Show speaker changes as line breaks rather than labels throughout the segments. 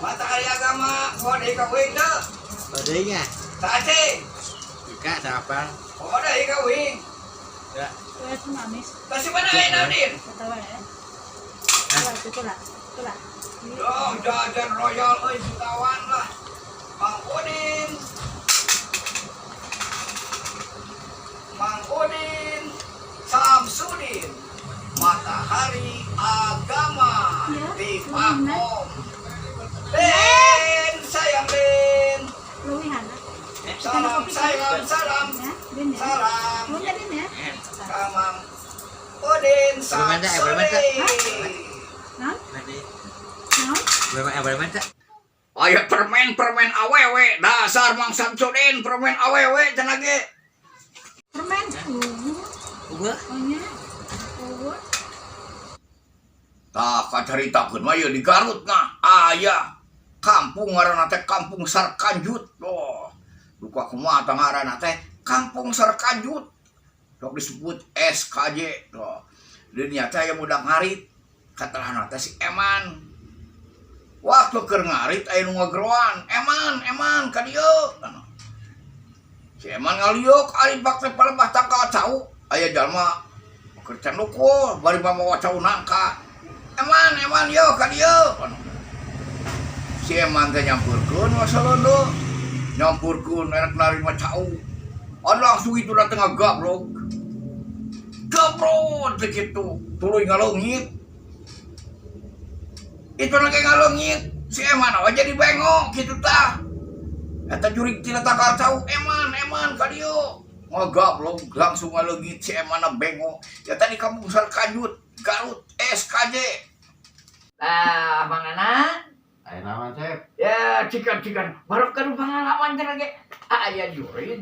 Matahari Agama, poho deui ka uing teu?
Oh, deui nya.
Saha?
Buka apa?
Poho deui ka uing.
Ya.
Tah, si mana ayeuna, Din? Duh, jajan royal euy, jutawan lah. Mang Udin. Mang Udin Samsudin, Matahari Agama di Pakom. Den, sayang Den. Salam sayang, salam. Salam. Ka Mang Udin Samsudin.
Nanti. Berapa berapa?
Aya permen, permen awewe, dasar Mang Samsudin, permen awewe cenah ge.
Permen.
Uga.
Oh nya. Oh.
Tah, kacaritakeun mah ieu di Garut, nah aya kampung ngaranna teh Kampung Sarkanjut. Oh, duka kumaha tah ngaranna teh Kampung Sarkanjut. Sok disebut SKJ. Tuh. Di dinya teh aya budak ngarit. Katalahna teh si Eman. Waktu keur ngarit aya nu ngageroan, "Eman, Eman, ka dieu." Si Eman ngaliuk, ari bak teh palebah tangkal cau, aya jalma keur candukul bari mamawa cau nangka. "Eman, Eman, yo ka dieu." Si Eman teh nyamperkeun wasalondo. Nyamperkeun erek narima cau. Anu langsung itu dateng ngagablok. Gabrot teh kitu, tuluy ngaleungit. Itu lagi ngaleungit, si Eman aja jadi bengok gitu tah. Eta jurig tina tangkal cau, "Eman, Eman, ka dieu." Ngagablok langsung ngaleungit, si Eman bengok. Ya tadi Kampung Sarkanjut, Garut, SKJ. Nah, Mang Anan.
Aya naon, Cep?
Ya, cikan-cikan. Baru kan pengalaman cenah ge. Aya jurig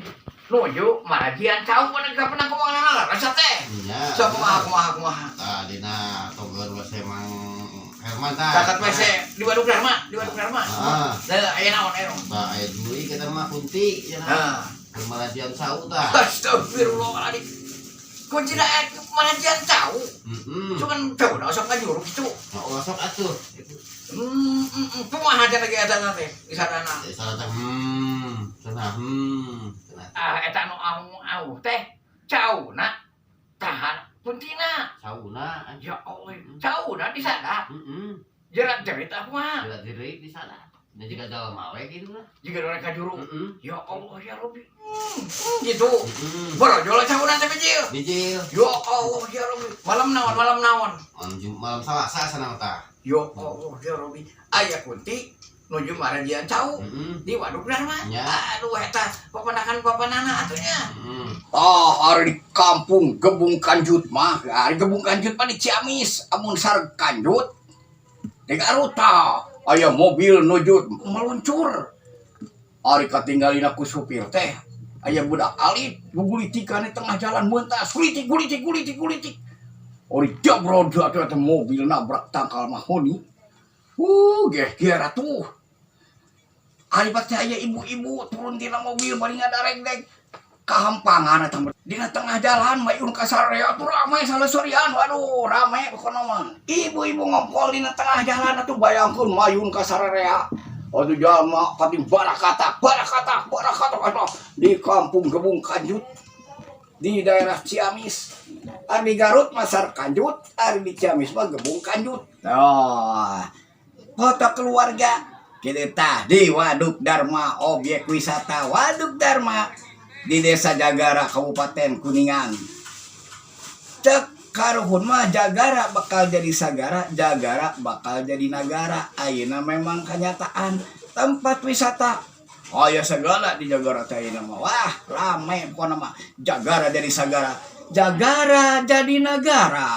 nuju marajian cau pada kapan aku Mang Anan lah rasa teh.
Nya.
Sok, kumaha, kumaha, kumaha?
Tah, dina Togor WC Mang Herman tah.
Caket WC di Waduk Dharma, di Waduk Dharma.
Ah.
Nah, aya naon, aya naon?
Tah, aya jurig kita mah kunti ya.
Nah.
Keur marajian cau tah.
Astagfirullahaladzim. Kunci dah marajian cau.
Heeh.
Cuman cau dah sok ngajuruk gitu.
Mau sok atuh.
Kumaha aja lagi eta teh di sana?
Ya salah teh cenah cenah.
Ah, eta nu au au teh cauna tahan kuntina?
Cauna.
Ya Allah, cauna di sana?
Heeh.
Jerat jerit apa?
Jerat jerit di sana. Dan jika jalma we gitu lah.
Jika orang kajuru.
Heeh.
Ya Allah ya Rabbi. Gitu.
Heeh.
Borojol cauna teh bijil?
Bijil.
Ya Allah ya Rabbi. Malam naon, malam naon?
Malam malam Selasa sana tah.
Ya Allah ya Rabbi. Aya kunti nuju marajian cau di Waduk Dharma.
Ya.
Aduh, eta papandakan papanana atuh nya.
Heeh.
Oh, ari di Kampung Gebung Kanjut mah, ari Gebung Kanjut mah di Ciamis, amun Sar Kanjut di Garut tah. Aya mobil nuju meluncur. Ari katinggalin ku supir teh, aya budak alit gugulitikan di tengah jalan mentas, gulitik gulitik gulitik gulitik. Ari jabrod atuh eta mobil nabrak tangkal mahoni. Geh atuh. Ari pasti aya ibu-ibu turun tina mobil bari ngadaregdeg kahampangan eta dina tengah jalan, mayun ka sarea atuh rame salesorian. Waduh, rame pokona mah, ibu-ibu ngompol dina tengah jalan atuh. Bayangkeun mayun ka sararea atuh, jalma kating barakatak barakatak barakatak atuh di Kampung Gebung Kanjut di daerah Ciamis. Ari di Garut mah Sarkanjut, ari di Ciamis mah Gebung Kanjut. Oh, foto keluarga kita tah di Waduk Dharma, objek wisata Waduk Dharma di Desa Jagara, Kabupaten Kuningan. Cek karuhun mah Jagara bakal jadi sagara, Jagara bakal jadi nagara. Ayeuna memang kenyataan tempat wisata. Oh ya, segala di Jagara teh ayeuna mah. Wah, rame pokokna mah. Jagara jadi sagara, Jagara jadi nagara.